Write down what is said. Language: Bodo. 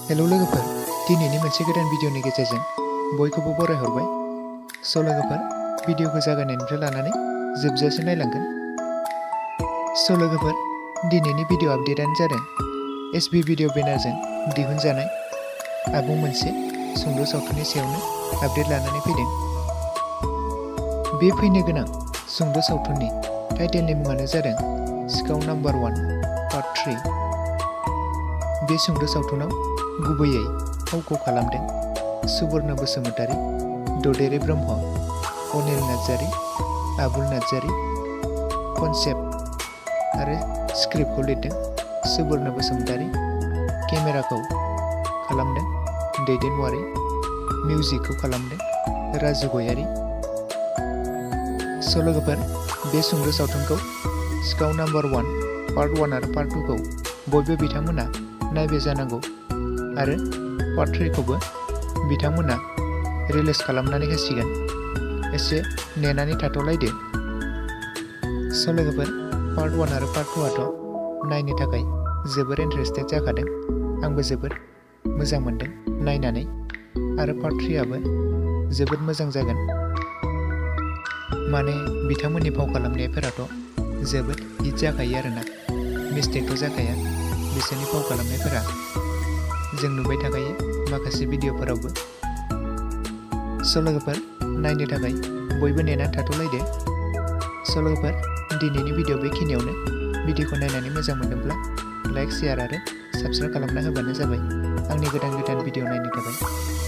हेलो लोगोफोर, दिनैनि मोनसे गोदान भिडिअनि गेजेरजों बयखौबो बरायहरबाय। स' लोगोफोर, भिडिअखौ जागायनायनिफ्राय लानानै जोबजासिम नायलांगोन। स' लोगोफोर, दिनैनि भिडिअ आपडेटआनो जादों एसबी भिडिअ बेनारजों दिहुनजानाय आबुं मोनसे सुंद' सावथुननि सायावनो आपडेट लानानै फैदों। बे फैनो गोनां सुंद' सावथुननि टाइटेलनि मुङानो जादों सिखाव No. 1 पार्ट 3। बे सुंद' सावथुनाव गुबैयै फावखौ खालामदों सुबर्ण बसुमतारी, ददेरे ब्रह्म, अनिल नार्जारी, आबुल नार्जारी। कनसेप्ट आरो स्क्रिप्टखौ लिरदों सुबर्ण बसुमतारी, केमेराखौ खालामदों दैदेन वारी, मिउजिकखौ खालामदों राजु गयारी। स' लोगोफोर, बे सुंद' सावथुनखौ सिखाव No. 1 पार्ट 1 आरो पार्ट 2 खौ बयबो बिथांमोना नायबाय जानांगौ आरो पार्ट 3 खौबो बिथांमोना रिलिज खालामनानै होसिगोन। एसे नेनानै थाथ'लायदो। स' लोगोफोर, पार्ट 1 आरो पार्ट 2 आथ' नायनो थाखाय जोबोर इन्टारेस्टेड जाखादों। आंबो जोबोद मोजां मोनदों नायनानै, आरो पार्ट 3 आबो जोबोद मोजां जागोन। माने बिथांमोननि फाव खालामनायफोराथ' जोबोद हिट जाखायो आरोना, मिस्टेकथ' जाखाया। बिसोरनि फाव खालामनायफोरा जों नुबाय थाखायो माखासे भिडिअफोरावबो। स' लोगोफोर, नायनो थाखाय बयबो नेनानै थाथ'लायदो। स' लोगोफोर, दिनैनि भिडिअ बेखिनियावनो। भिडिअखौ नायनानै मोजां मोनदोंब्ला लाइक, शेयार आरो साबस्क्राइब खालामना होबानो जाबाय आंनि गोदान भिडिअ नायनो थाखाय।